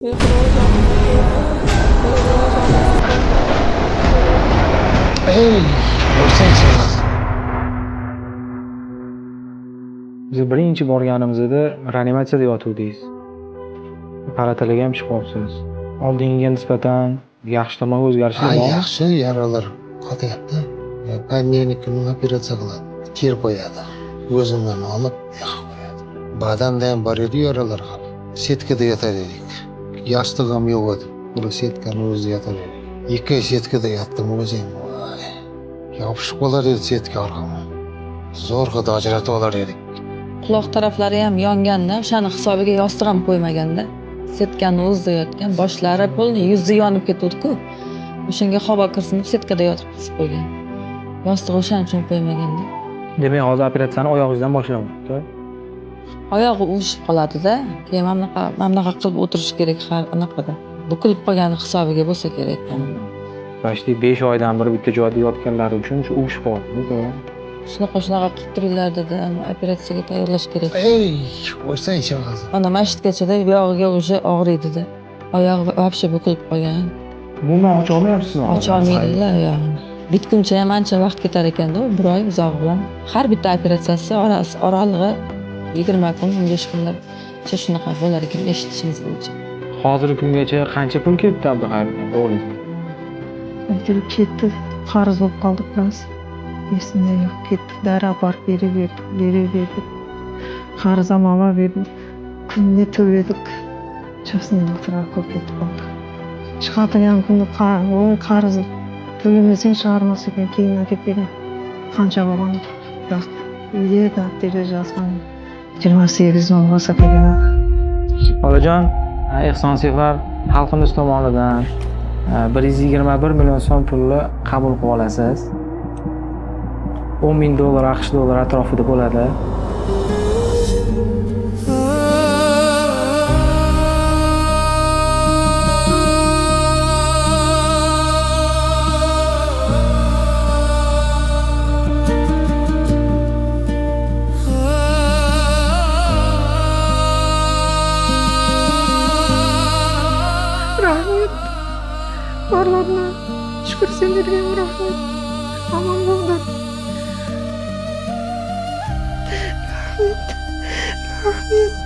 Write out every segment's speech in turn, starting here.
Ey, bo'lsangchi. Biz birinchi borganimizda reanimatsiyada yotuvdingiz. Palatalarga ham chiqyapsiz. Oldingiga nisbatan yaxshi tomonga o'zgarishlar bormi? Yaxshi, yaralar qotyapti. Понедельник kuni operatsiya qiladi. Ter qo'yadi. Ko'zimdan olib yoqqa qo'yadi. Badanda ham bor edi yaralar hali. Setkada yotar edik. Yostiq ham yo'q edi. Buni setkani o'zida yotar edik. 2 oy setkada yotdim o'zim. Voy. Yopishib qolar edi setka orqamga. Zo'rg'a ajratib olar edik. Quloq taraflari ham yonganda, o'shani hisobiga yostiq ham qo'ymaganda. Setkani o'zida yotgan, boshlari полный yuzi yonib ketuvdi-ku. O'shanga havo kirsin deb setkada yotib qisib qo'ygan. Yostiq o'shaning uchun qo'ymaganda. Demak, hozir operatsiyani oyog'ingizdan boshlayapti. Oyog'i uvishib qoladida, keyin mana bunaqa, mana bunaqa qilib o'tirish kerak har anaqada. Bukilib qolgani hisobiga bo'lsa kerak. Почти 5 oydan beri bitta joyda yotganlari uchun shu uvishib qoldi. Shunaqa shunaqa qilib turinglar dedi, operatsiyaga tayyorlash kerak. Ey, qo'ysangchi hozir. Mana masjidgachada buyog'iga уже og'riydida. Oyog'i вообще bukilib qolgan. Umuman ocha olmayapsizmi? Ocha olmaydilar oyog'ini. Bitguncha ham ancha vaqt ketar ekanda, bir oy uzog'i bilan. Har bitta operatsiyasi orasi oralig'i 20 kun, 15 kunlarcha shunaqa bo'lar ekan eshitishimiz bo'yicha. Hozirgi kungacha qancha pul ketdi Abduxayr o'g'lingizga? Aytib ketdi, qarz bo'lib qoldik biroz. Esimda yo'q, ketdi. Dori aparib berib berdik, berib berdik. Qarz ham olib berdik. Kunni to'ladik. Частный doktorlar ko'p ketib qoldi. Chiqadigan kuni voy qarz to'lamasang chiqarmas ekan, keyin aytib bering. Qancha bo'lgan? Uyda daftarda yozgan 28 ming bo'lsa kerak. Xolajon, ehson sevar xalqimiz tomonidan 121 million so'm pulni qabul qilib olasiz. 10 ming dollar AQSh dollari atrofida bo'ladi. Rahmat. Barlarına şükür senlerge rahmet. Aman bo'ldim. Rahmat. Rahmat.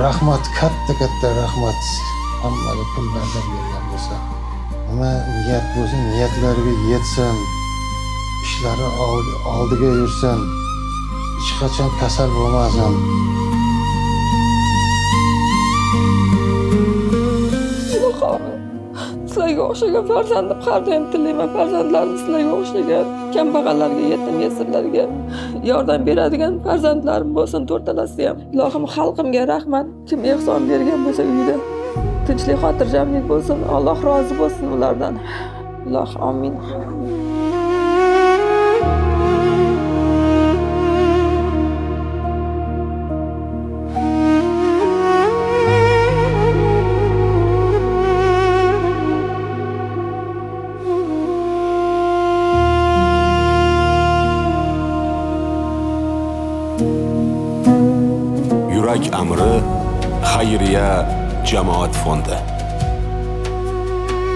Rahmat, katta-katta rahmat. Hammaga pullardan bergan bo'lsa. Nima niyat bo'lsa, niyatlariga yetsin. Ishlari oldiga yursin. Hech qachon kasal bo'lmasin. Sizlarga o'xshagan farzandim har doim tilayman. Farzandlarim sizlarga o'xshagan kambag'allarga, yetim yesirlarga yordam beradigan farzandlarim bo'lsin, to'rtalasi ham. Ilohim xalqimga rahmat. Kim ehson bergan bo'lsa uyida tinchlik, xotirjamlik bo'lsin. Alloh rozi bo'lsin ulardan. Iloh amin. Yurak amri xayriya jamoat fondi.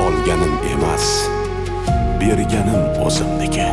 Olganim emas, berganim o'zimniki.